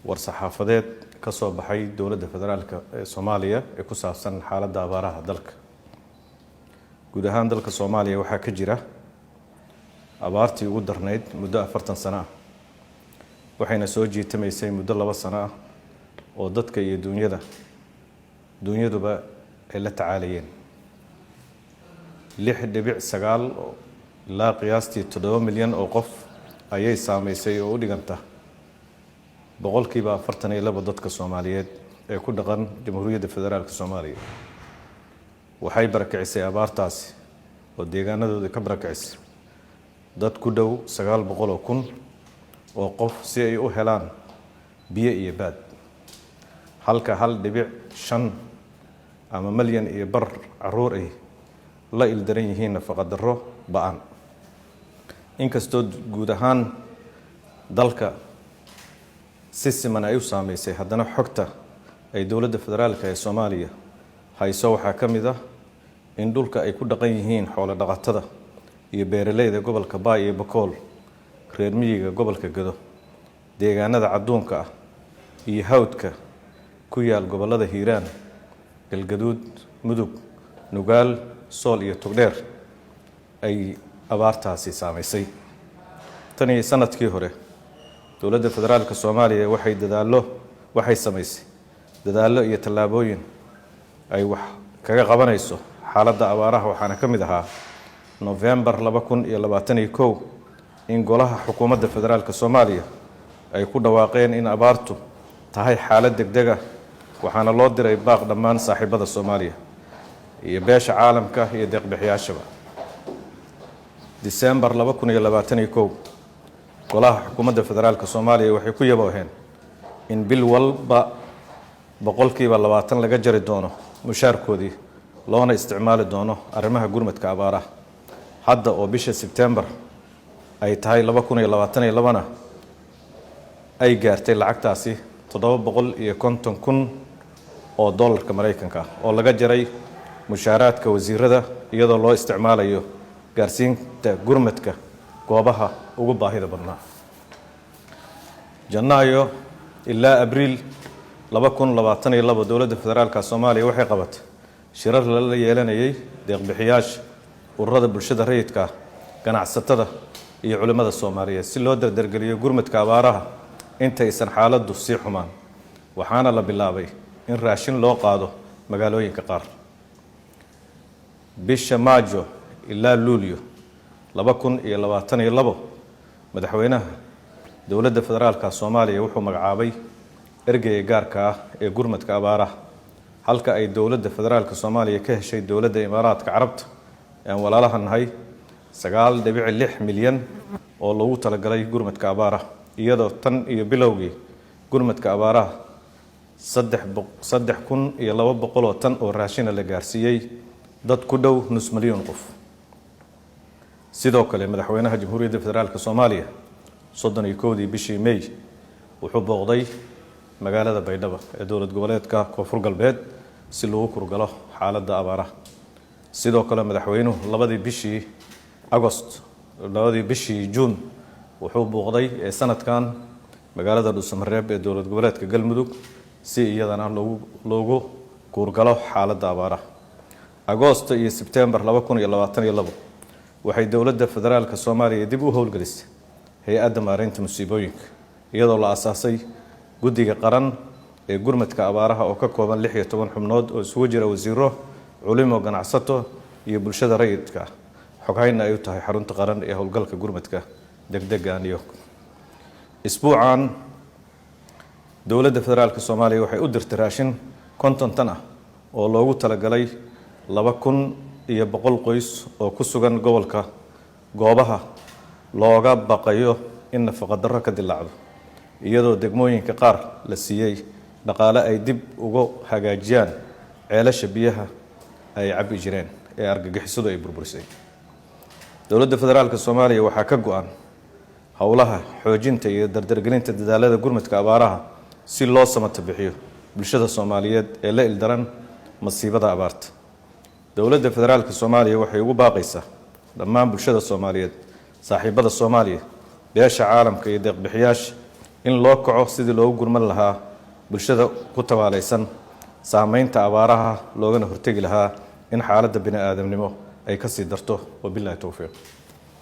War-saxaafadeed ka soo baxay dowladda federaalka ee Soomaaliya ee ku saabsan xaaladda abaaraha dalka. Guud ahaan dalka Soomaaliya waxaa ka jira abaartii ugu darnayd muddo 40 sano ah, waxayna soo jiitamaysay muddo 2 sano ah oo dadka iyo dunyaduba ay la tacaalayeen. 6.9 ilaa qiyaastii 7 milyan oo qof ayay saameysay, oo u dhiganta 42% dadka Soomaaliyeed ee ku dhaqan Jamhuuriyadda Federaalka Soomaaliya. Waxay barakicisay abaartaasi oo deegaanadooda ka barakicisay dad ku dhow 900,000 oo qof si ay u helaan biyo iyo baad, halka 1.5 ama malyan iyo bar caruur ay la ildaran yihiin nafaqadarro ba'an. Inkastoo guud ahaan dalka si siman ay u saameysay, haddana xogta ay dowladda federaalka ee Soomaaliya hayso waxaa ka mid ah in dhulka ay ku dhaqan yihiin xoolo dhaqatada iyo beeraleyda gobolka Baay iyo Bakool, reer miyiga gobolka Gado, deegaanada cadduunka ah iyo hawdka ku yaal gobollada Hiiraan, Galgaduud, Mudug, Nugaal, Sool iyo Togdheer ay abaartaasi saameysay. Tan iyo sanadkii hore, dowladda federaalka Soomaaliya waxay samaysay dadaallo iyo tallaabooyin ay wax kaga qabanayso xaaladda abaaraha, waxaana ka mid ahaa Nofembar 2021 in golaha xukuumadda federaalka Soomaaliya ay ku dhawaaqeen in abaartu tahay xaalad degdeg ah, waxaana loo diray baaq dhammaan saaxiibada Soomaaliya iyo beesha caalamka iyo deeqbixiyaashaba. Disembar 2021, golaha xukuumadda federaalka Soomaaliya waxay ku yabooheen in bil walba 20% laga jari doono mushaarkoodii, loona isticmaali doono arrimaha gurmadka abaaraha. Hadda oo bisha Sebtembar ay tahay 2022na ay gaartay lacagtaasi 750,000 oo dollarka Maraykanka ah oo laga jaray mushaaraadka wasiirada, iyadoo loo isticmaalayo gaarsiinta gurmadka goobaha ugu baahida badnaa. Janaayo ilaa Abriil 2022, dowladda federaalka Soomaaliya waxay qabatay shirar lala yeelanayay deeqbixiyaasha, ururada bulshada rayidka ah, ganacsatada iyo culimmada Soomaaliyeed si loo dardargeliyo gurmadka abaaraha intaysan xaaladdu sii xumaan, waxaana la bilaabay in raashin loo qaado magaalooyinka qaar. Bisha Maajo ilaa Luulyo 2022, madaxweynaha dowladda federaalka Soomaaliya wuxuu magacaabay ergeyga gaarka ah ee gurmadka abaaraha, halka ay dowladda federaalka Soomaaliya ka heshay dowladda Imaaraadka Carabta ee aan walaalaha nahay 9.6 milyan oo loogu talagalay gurmadka abaaraha, iyadoo tan iyo bilowgii gurmadka abaaraha 3,200 oo tan oo raashina la gaarsiiyey dad ku dhow nus milyan qof. Sidoo kale, madaxweynaha Jamhuuriyadda Federaalka Soomaaliya 31-dii bishii May wuxuu booqday magaalada Baydhabo ee dowlad goboleedka Koonfur Galbeed si loogu kurgalo xaaladda abaaraha. Sidoo kale, madaxweynuhu 2-dii bishii Agost, 2-dii bishii Juun wuxuu booqday ee sanadkan magaalada Dhuusamareeb ee dowlad goboleedka Galmudug si iyadana loogu kuurgalo xaaladda abaaraha. Agoosto iyo Sebtembar 2022, waxay dowladda federaalka Soomaaliya dib u howlgelisay hay-adda maareynta musiibooyinka, iyadoo la asaasay guddiga qaran ee gurmadka abaaraha oo ka kooban 16 xubnood oo isugu jira wasiiro, culimo, ganacsato iyo bulshada rayidka ah, xoghayna ay u tahay xarunta qaran ee howlgalka gurmadka degdega New York. Isbuucan dowladda federaalka Soomaaliya waxay u dirtay raashin 50 tan ah oo loogu talagalay 2,100 qoys oo ku sugan gobolka goobaha looga baqayo in nafaqadarro ka dilaacdo, iyadoo degmooyinka qaar la siiyey dhaqaale ay dib uga hagaajiyaan ceelasha biyaha ay cabbi jireen ee argagixisadu ay burburisay. Dowladda federaalka Soomaaliya waxaa ka go-an howlaha xoojinta iyo dardargelinta dadaalada gurmadka abaaraha si loo samata bixiyo bulshada Soomaaliyeed ee la ildaran masiibada abaarta. Dowladda federaalka Soomaaliya waxay ugu baaqaysaa dhammaan bulshada Soomaaliyeed, saaxiibada Soomaaliya, beesha caalamka iyo deeqbixiyaasha In loo kaco sidii loogu gurman lahaa bulshada ku tabaalaysan saameynta abaaraha, loogana hortegi lahaa in xaaladda bini aadamnimo ay ka sii darto. Wabilahi towfiiq.